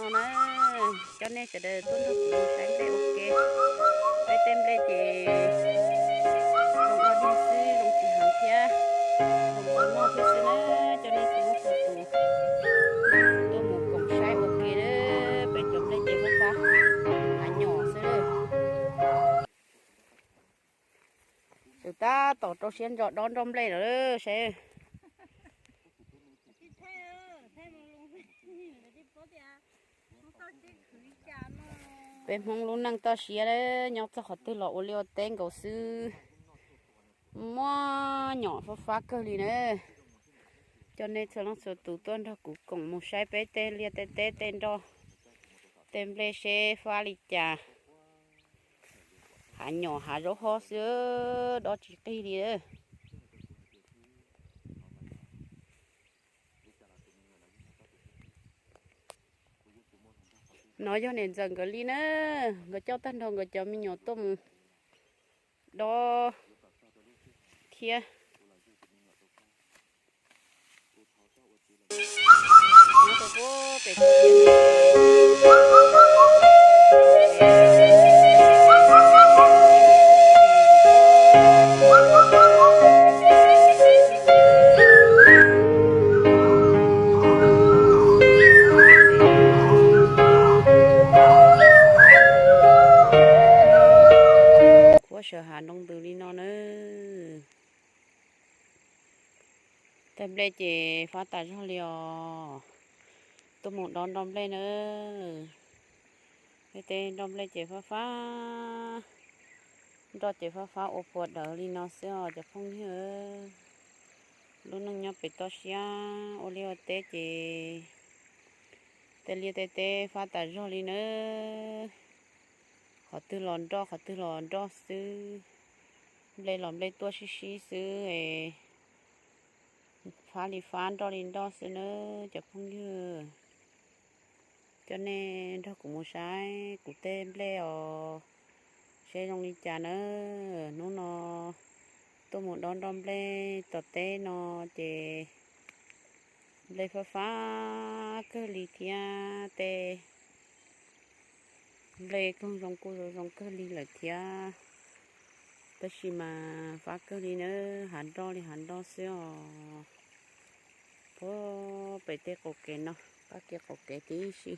No na, coj nej sawv daws tuaj nrog kuv mus saib nplej ua ke. Peb tej nplej ces zoo ua dig xwb, zoo tsis heev thiab, zoo tau noj thiab xwb na. Coj nej txhua leej txhua tus tuaj mus koom saib ua ke na. Peb cov nplej ces fab fab, hav nyom xwb. Txawm tab tom rau siab ntso dob nroj nplej lawm saib. Peb Hmoob lub neej toj siab, nyob txog qhov twg los ua liaj ua teb nkaus xwb. Muaj nyom fab fab kawg li na. Coj nej txhua leej txhua tus tuaj nrog kuv koom mus saib peb tej liaj tej teb tej nroj tej nplej seb fab li cas. Hav nyom hav zaub hob xwb, dob tsis qig li. No yog niam ntxawm nkawd li na, nkawd coj tag nrho nkawd cov me nyuam tuaj mus dob thiab. Huab sawv hav nroo ntws li no na. Tej nplej ces fab tas zog li os. Tuaj mus dob nroj nplej na. Tej nroj nplej ces fab fab, nroj ces fab fab ua puas dawv li no xwb os cov phooj ywg. Lub neej nyob pem toj siab ua liaj ua teb ces tej liaj tej teb fab tas zog li nawb. Qhov twg los nroj, qhov twg los nroj xwb. Nplej los nplej tuaj sib sib xwb es fab li fab nroj li nroj xwb nawb cov phooj ywg. Coj nej nrog kuv mus saib kuv tej nplej os, seb zoo li cas nawb. Hnub no tuaj mus dob nroj nplej tom teb no ces nplej fab fab kawg li thiab tej nplej koog zoo kuj zoo zoo kawg li lawm thiab. Tab sis mas fab kawg li nawb, hav nroj li hav nroj xwb os. Puag pem tej qaum kev no, pab kev qaum kev tib si.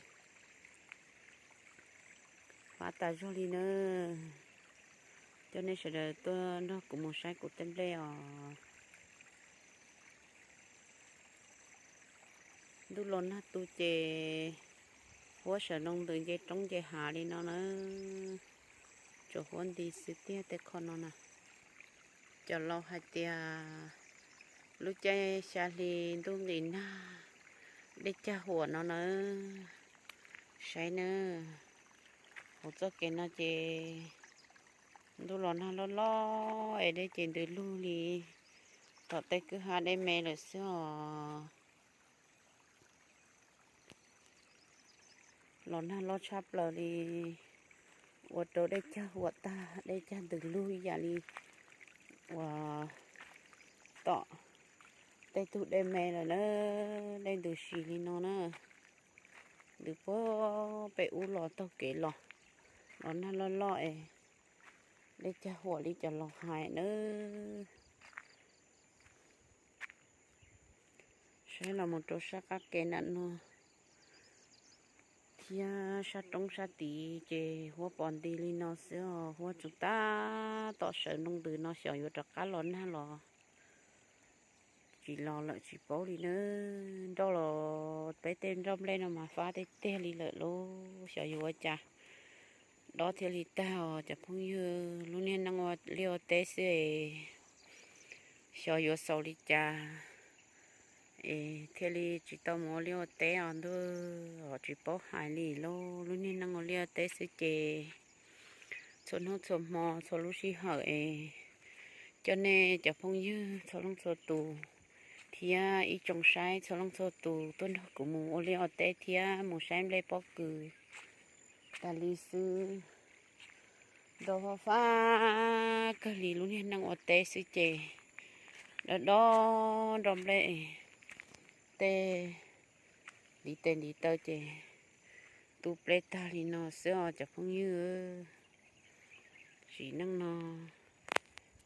Fab tas zog li nawb. Coj nej sawv daws tuaj nrog kuv mus saib kuv tej nplej os. Ntuj los nag tu ces huab sawv nroo ntws nce roob nce hav li no na. Tsuas huab nti xwb tiag tej qho no na. Cov laus hais tias lub caij xya hli ntuj nqis nag, dej cag huam no na. Saib na, hauv txoj kev no ces ntuj los nag loj loj es dej ces ntws lug li tom tej kwj ha dej me lawm xwb os. Los nag loj tshaj plaws li, ua rau dej cag huam tag, dej cag ntws lug ib yam li uas tom tej tug dej me lawm na, dej ntws si li no na. Ntws puag pem ub los taug kev los, los nag loj loj es dej cag huam li cov laus hais nawb. Saib los mus rau sab qab kev nram no thiab sab roob sab tid ces huab pos nti li no xwb os. Huab tsuas tab tom sawv nroo ntws no xyov yuav rov qab los nag los tsis los lawm tsis paub li nawb. Nroj los peb tej nroj nplej no mas fab tiag tiag li lawm lauj, xyov yuav ua cas dob thiaj li tag os cov phooj ywg. Lub niag neej ua liaj ua teb xwb es xyov yuav xaus li cas es thiaj li tsis tau mus ua liaj ua teb os ntuj, os tsis paub hais li lauj. Lub niag neej ua liaj ua teb xwb ces txhua hnub txhua hmo txhua lub sij hawm es coj nej cov phooj ywg txhua leej txhua tus thiab ib tsoom saib txhua leej txhua tus tuaj nrog kuv mus ua liaj ua teb thiab mus saib nplej pob kws tas li xwb. Nroj fab fab kawg li, lub niag neej ua teb xwb ces dob dob nroj nplej tej ntiv tes ntiv taw ces tu pleb tag li no xwb os cov phooj ywg. Sim neej no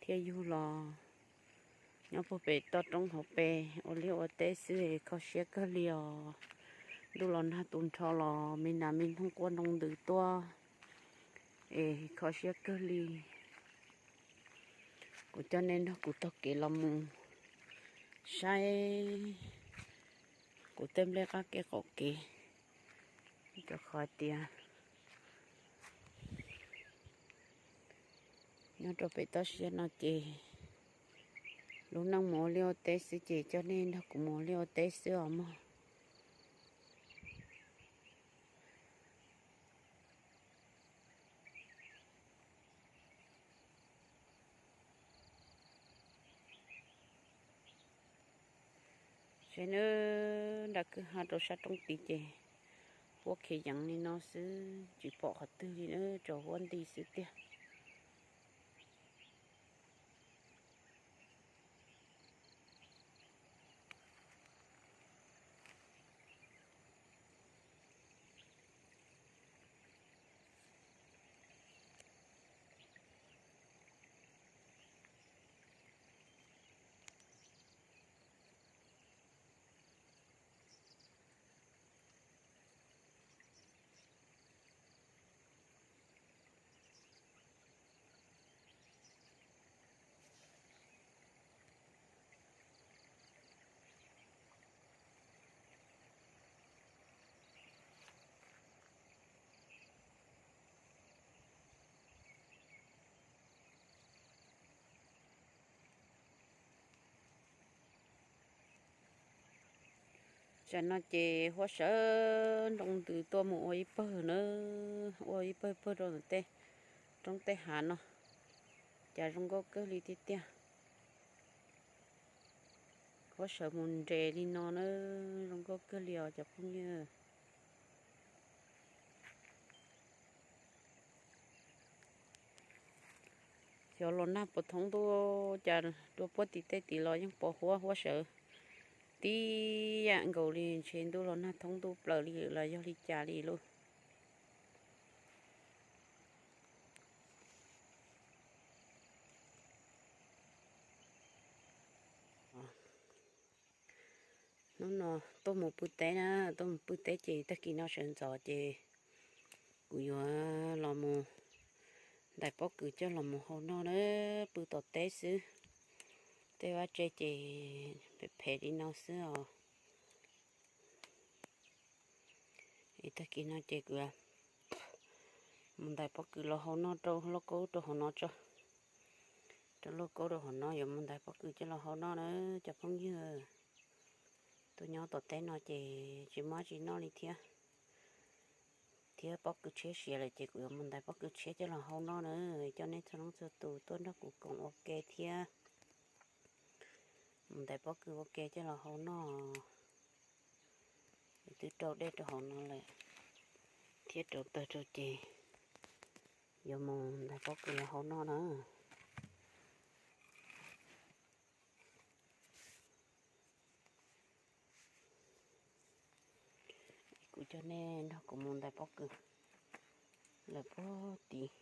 thiaj yug los nyob puag pem toj roob hauv pes ua liaj ua teb xwb es kho siab kawg li os. Ntuj los nag tu nrho los me nas me noog quaj nroo ntws tuaj es kho siab kawg li. Kuv coj nej nrog kuv taug kev los mus saib kuv tej nplej qab kev qaum kev, rau qhov tias nyob rau pem toj siab no ces lub neej mus ua liaj ua teb xwb ces coj nej nrog kuv mus ua liaj ua teb xwb os mog. Saib nawb, nram kwj ha rau sab roob tid ces huab khiav yeev li no xwb, tsis pom qhov twg li na, tsuas huab nti xwb tiag. Tsam no ces huab sawv nroo ntws tuaj mus ua ib pawg na, ua ib pawg pawg rau ntawm tej roob tej hav no, cas zoo nkauj kawg li tiag tiag. Huab sawv mus nres li no na, zoo nkauj kawg li os cov phooj ywg. Xyov los nag puas thoob ntuj, cas dua puag tim tej tid los yeej pos huab huab sawv tib yam nkaus li, ntshe ntuj los nag thoob ntuj plaws li lawm los yog li cas li lauj. Hnub no tuaj mus pw teb na, tuaj mus pw teb ces tag kis no sawv ntxov ces kuv yuav los mus ntais pob kws coj los mus hau noj na, pw tom teb xwb. Tej vaj tse ces phem phem li no xwb os. Es tag kis no ces kuv mus ntais pob kws los hau noj rau lauj kaub rau hauv no tso. Rau lauj kaub rau hauv no yuav mus ntais pob kws coj los hau noj na cov phooj ywg. Tuaj nyob tom teb no ces tsis muaj tsis noj li thiab. Thiab pob kws tshiab siav lawm ces kuv yuav mus ntais pob kws tshiab coj los hau noj na. Coj nej txhua leej txhua tus tuaj nrog kuv koom ua ke thiab. Mus ntais pob kws ua ke coj los hau noj. Twb rau dej rau hauv no lawm thiab rau tawg rau ces yuav mus ntais pob kws los hau noj na. Kuv coj nej nrog kuv mus ntais pob kws lawm puag tid.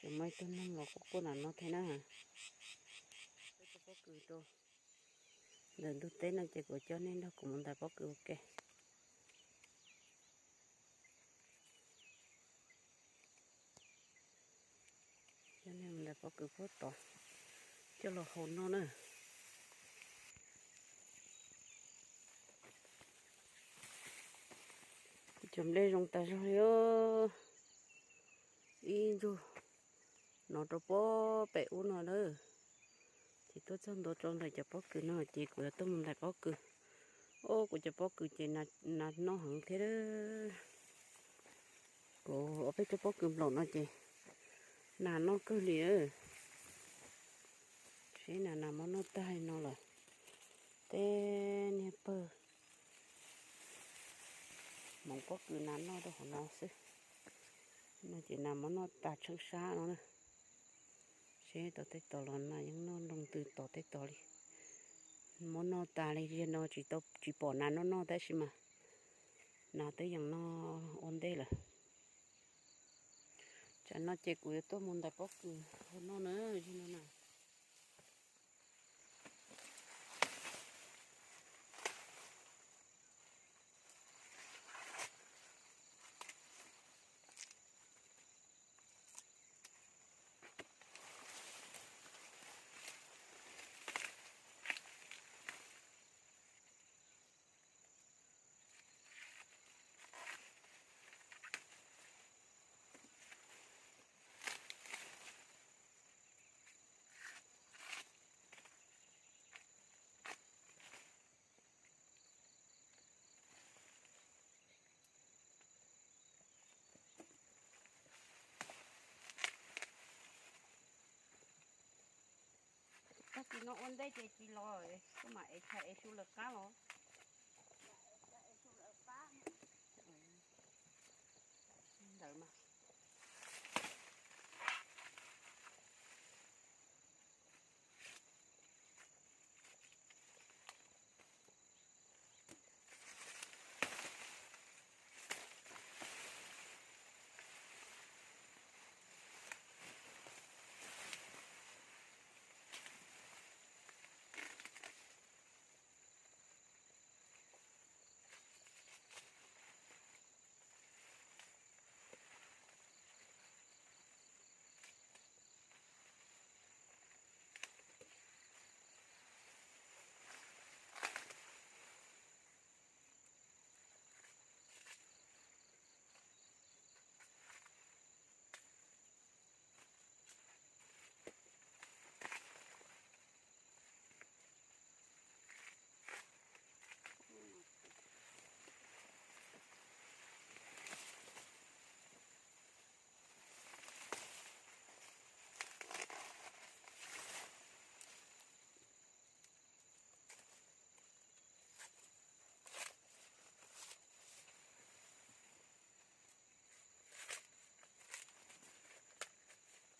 Ces muaj ib tug neeg los kuj quaj nram no thiab na. Peb cov pob kws rau ntawm ntug teb no ces kuv coj nej nrog kuv mus ntais pob kws ua ke. Coj nej mus ntais pob kws puag tod coj los hau noj na. Kuv cov nplej zoo tas zog li. Ib ntsuj no rau puag pem ub no na. Ces tuaj txog ntua rau ntawm cov pob kws no ces kuv yuav tuaj mus ntais pob kws. Os, kuv cov pob kws ces nas noj heev thiab. Kuv ob peb tsob pob kws nplaum no ces nas noj kawg li. Seb nas nas muab noj tag li no lawm, tej niag pawg hmoov pob kws nas noj rau hauv no xwb. Ces nas muab noj tas tsheej sab no na. Seb tau tej tod los nas yeej noj nroo ntws tom tej tod li. Muab noj tas li, yog no tsis tau, tsis pom nas noj noj tab sis mas nas twb yeej noj ua ntej lawm. Tsam no ces kuv yuav tuaj mus ntais pob kws hau noj na, yog no na. Tag kis no ua ntej ces tsis los, kuj mam ev chaw ev su lawv qab los. Ntawd mas.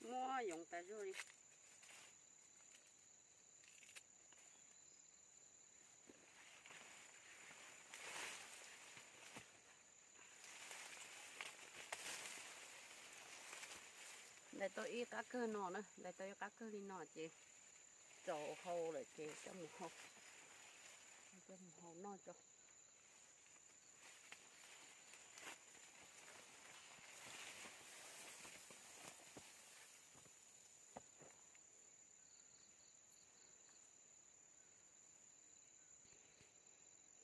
Muab yoov tas zog li. Ntais tau ib qab kawg no na, ntais tau ib qab kawg li no ces txaus hau lawm ces coj mus hau, coj mus hau noj tso.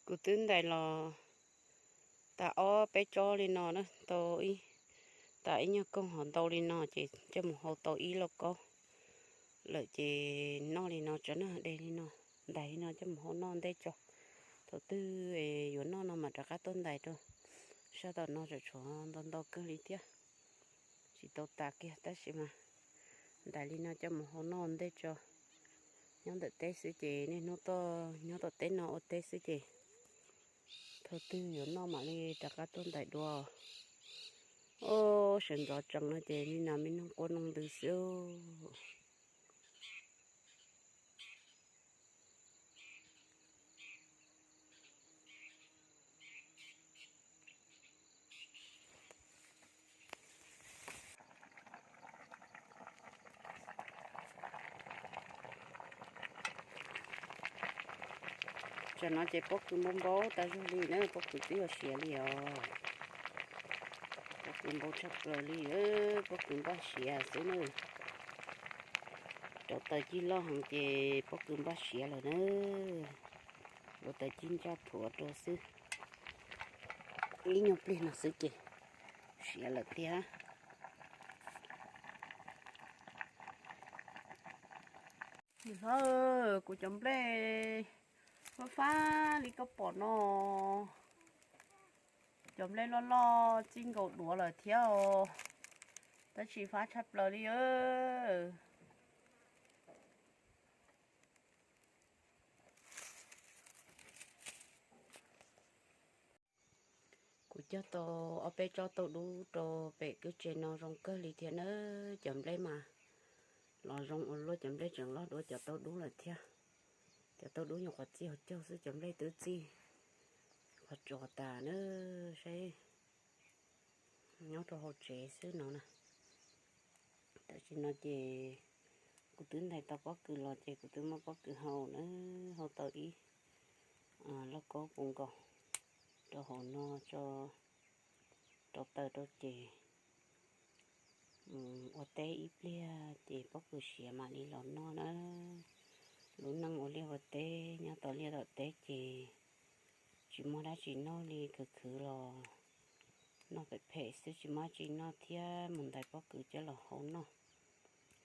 Kuv twb ntais los tas ob peb tsob li no na, tau ib, tas ib nyuag koog hov ntau li no ces coj mus hau tau ib lauj kaub lawm ces noj li no tso na, de li no, ntais li no coj mus hau noj ntej tso. Thaum twg yuav noj no mam rov qab tuaj ntais rau. Sab tom no tsam tshuav ntau ntau kawg li thiab, tsis tau tas kiag tab sis mas ntais li no coj mus hau noj ntej tso. Nyob ntawm teb xwb ces niaj hnub tuaj nyob tom teb no ua teb xwb ces thaum twg yuav noj mam li rov qab tuaj ntais dua. Os, sawv ntxov tsees no ces me nas me noog quaj noo ntws xwb. Tsam no ces pob kws npau npau tas zog li na, pob kws twb yuav siav li os. Pob kws npau tshaj plaws li, pob kws npaj siav xwb na. Rau taws cig loj heev ces pob kws npaj siav lawm na. Ua taws cig ntsaj thuav rau xwb. Ib nyuag pliag no xwb ces siav lawm tiag. Nws hlob, kuv cov nplej fab fab li koj pom no, cov nplej loj loj txij nkaus duav lawm thiab os, tab sis fab tshaj plaws li. Kuv Cog tau ob peb tsob tauj dub rau pem kwj tse no zoo kawg li thiab na. Cov nplej mas los zoo ua luaj, cov nplej tseem loj dua cov tauj dub lawm thiab. Cov tauj dub nyuam qhuav txij hauv caug xwb, cov nplej twb txij qhov tsos tas na. Saib, nyob rau hauv tsev xwb no na. Tam sim no ces kuv twb ntais tau pob kws los ces kuv twb muab pob kws hau na, hau tau ib lauj kaub puv nkaus rau hauv no tso, rau taws rau ces ua teb ib pliag ces pob kws siav mam li los noj na. Lub neej ua liaj ua teb nyob tom liaj tom teb ces tsis muaj dab tsi noj li, khwv khwv los noj phem phem xwb, tsis muaj dab tsi noj thiab mus ntais pob kws coj los hau noj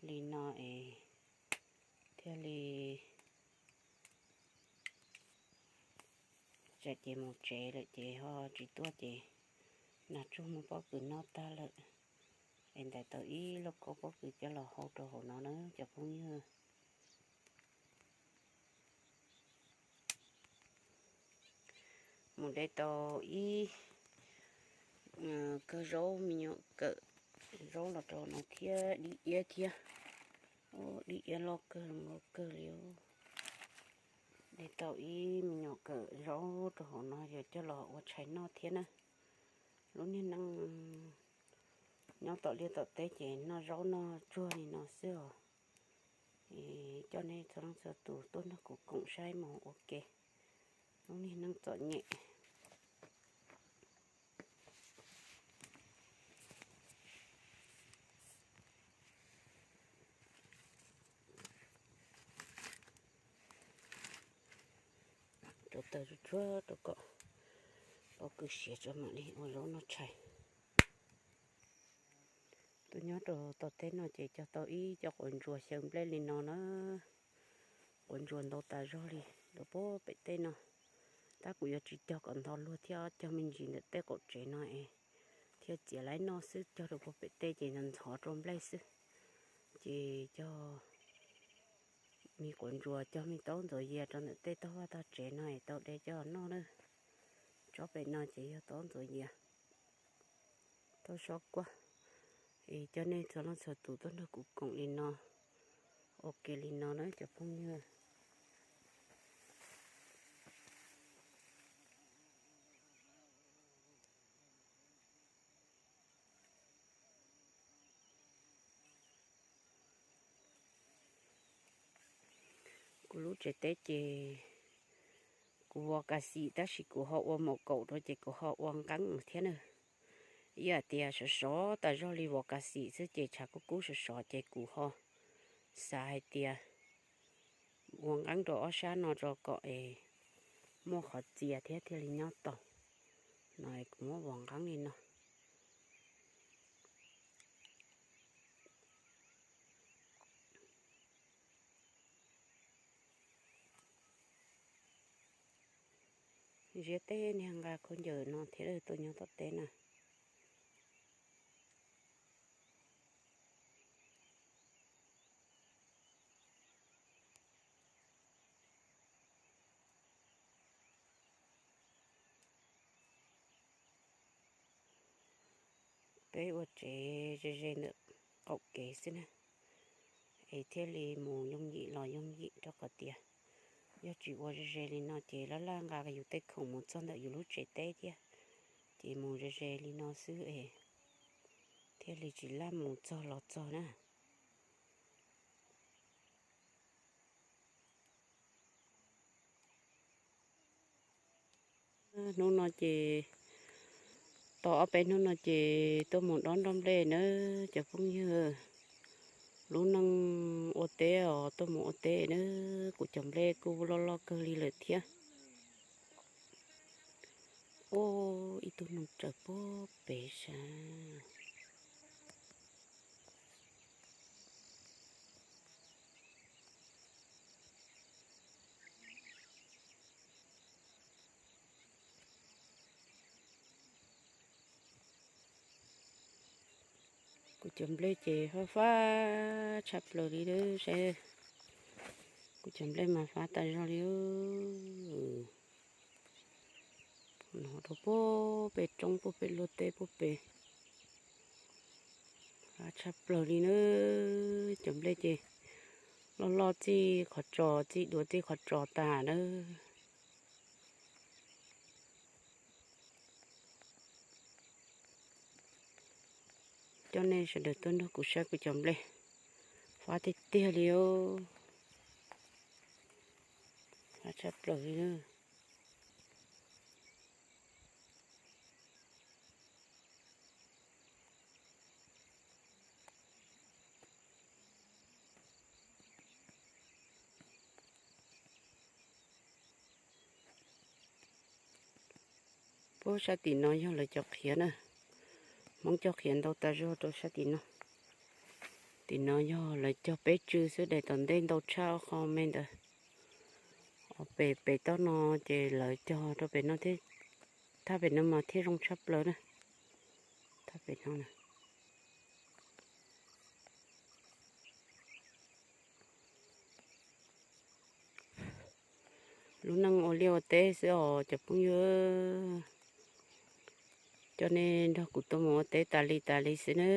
li no es thiaj li tsam ces mus tsev lawm ces ho tsis tuaj ces nag tsuag muab pob kws noj tag lawm. Es ntais tau ib lauj kaub pob kws coj los hau rau hauv no na cov phooj ywg. Mus de tau ib kawg zaub, me nyuam kawm zaub los rau no thiab dib iab thiab. Dib iab loj kawg, zoo nkauj kawg li. De tau ib me nyuam kawm zaub rau hauv no yog coj los ua tshais noj thiab na. Lub niag neej nyob tom liaj tom teb ces noj zaub noj tsuag li no xwb os. Coj nej txhua leej txhua tus tuaj nrog kuv koom saib mus ua ke lub niag neej txom nyem. Rau taws tsuag tsuag rau kom pob kws siav tso mam li ua zaub noj tshais. Tuaj nyob rau tom teb no ces cog tau ib co quav ntsuas xyaw nplej li no na. Quav ntsuas ntau tas zog li rau puag pem teb no. Tab kuv yuav tsis cog kom ntau luag thiab, cog me ntsis ntawm tej qaum tsev no es thiaj txiav laib noj xwb, cog rau puag pem teb ces ntxhov rau nplej xwb. Ces cog me quav ntsuas, cog me taub ntxuav yias rau ntawm tej tog vaj tog tsev no es tau de coj noj na. Tsob pem no ces yog taub ntxuav yias, taub sob kuaj. Es coj nej txhua leej txhua tus tuaj nrog kuv koom li no, ua ke li no na cov phooj ywg. Kuv lub tsev teb ces kuv vos kas xim tab sis kuv ho ua maum kaum rau ces kuv ho ua nqeeb thiab na. Ib yam tias sov sov tas zog li vos kas xim xwb ces tshav kub kub sov sov ces kuv ho xav hais tias ua nqeeb rau ob sab no rau kom es muaj qhov txias thiab thiaj li nyob tau. No kuv muab vos nqeeb li no. Ziab tej niag nqa khaub ncaws no thiab tuaj nyob tom teb na. Peb ua tsev ze ze ntawm qaum kev xwb na, es thiaj li mus yooj yim los yooj yim rau qhov tias yog tsis ua ze ze li no ces laj laj nqa yus tej khoom mus txog ntawm yus lub tsev teb thiab, ces mus ze ze li no xwb es thiaj li tsis laj mus txog los txog na. Hnub no ces, tau ob peb hnub no ces tuaj mus dob nroj nplej nawb cov phooj ywg. Lub neej ua teb os, tuaj mus ua teb nawb, kuv cov nplej kuj loj loj kawg li lawm thiab. Ua ib tug noog tsaws puag pem sab. Kuv cov nplej ces fab fab tshaj plaws li lawm saib. Kuv cov nplej mas fab tas zog li. No rau puag pem roob puag pem luaj teb puag pem. Fab tshaj plaws li na. Cov nplej ces loj loj txij qhov tsos, txij duav txij qhov tsos tas na. Coj nej sawv daws tuaj nrog kuv saib kuv cov nplej fab tiag tiag li os. Fab tshaj plaws li. Puag sab tim no yog lawv cov qhiav na. Hmoob cog qhiav ntau tas zog rau sab tim no. Tim no yog lawv cog peb tsw xwb, daim tom ntej ntau tshaj ob qho me ntawd. Pem pem toj no ces lawv cog rau pem no thiab. Thaj pem no mas thiaj zoo tshaj plaws na. Thaj pem no na. Lub neej ua liaj ua teb xwb os cov phooj ywg. Coj nej nrog kuv tuaj mus ua teb tas li tas li xwb na.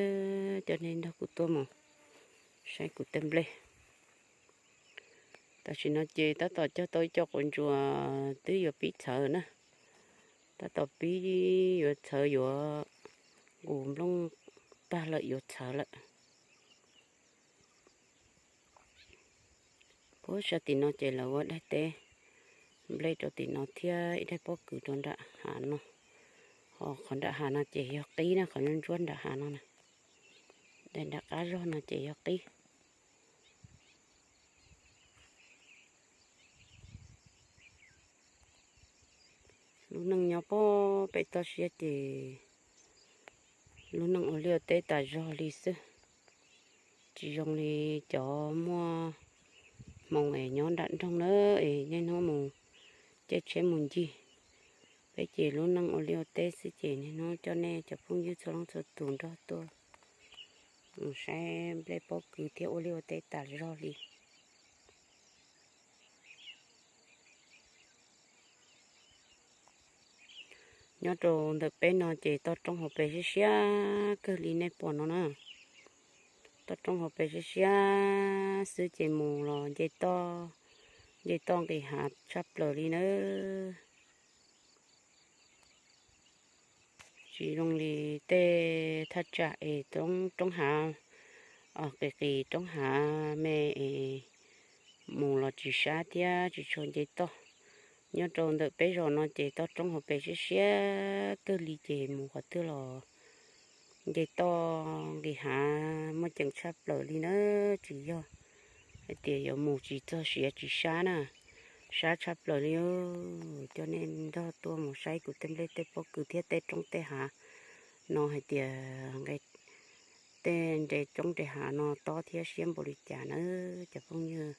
Coj nej nrog kuv tuaj mus saib kuv tej nplej. Tam sim no ces tab tom cog tau ib co quav ntsuas twb yuav pib txhawv na. Tab tom pib yuav txhawv, yuav nqus nplooj tag lawm yuav txhawv lawm. Puag sab tim no ces lawv ua daim teb nplej rau tim no thiab ib daim pob kws rau nram hav no. Ho qhov nram hav no ces yog qib na, qhov ntsuab nram hav no na. Daim nram qab zog no ces yog qib. Lub neej nyob puag pem toj siab ces lub neej ua liaj ua teb tas zog li xwb. Tsis zoo li cov muaj hmoo es nyob nram nroog na, es niaj hnub mus caij tsheb mus ncig. Peb ces lub neej ua liaj ua teb xwb ces niaj hnub coj nej cov phooj ywg txhua leej txhua tus nrog tuaj saib nplej pob kws thiab ua liaj ua teb tas zog li. Nyob rau ntawm peb no ces toj roob hauv pes siab siab kawg li nej pom no na. Toj roob hauv pes siab siab xwb ces mus los nce toj, nce toj nqis hav tshaj plaws li nawb. Tsis zoo li tej thaj tsam es roob hav, qis qis roob hav me es mus los tsis sab thiab tsis tshua nce toj. Nyob rau ntawm peb zos no ces toj roob hauv pes siab siab kawg li ces mus qhov twg los nce toj nqis hav muaj ceem tshaj plaws li na. Tsis yog hais tias yuav mus tsis txog siav tsis sab na, sab tshaj plaws li. Coj nej nrog tuaj mus saib kuv tej nplej tej pob kws thiab tej roob tej hav no hais tias nqe tej nres roob nres hav no tob thiab siab npaum li cas na cov phooj ywg.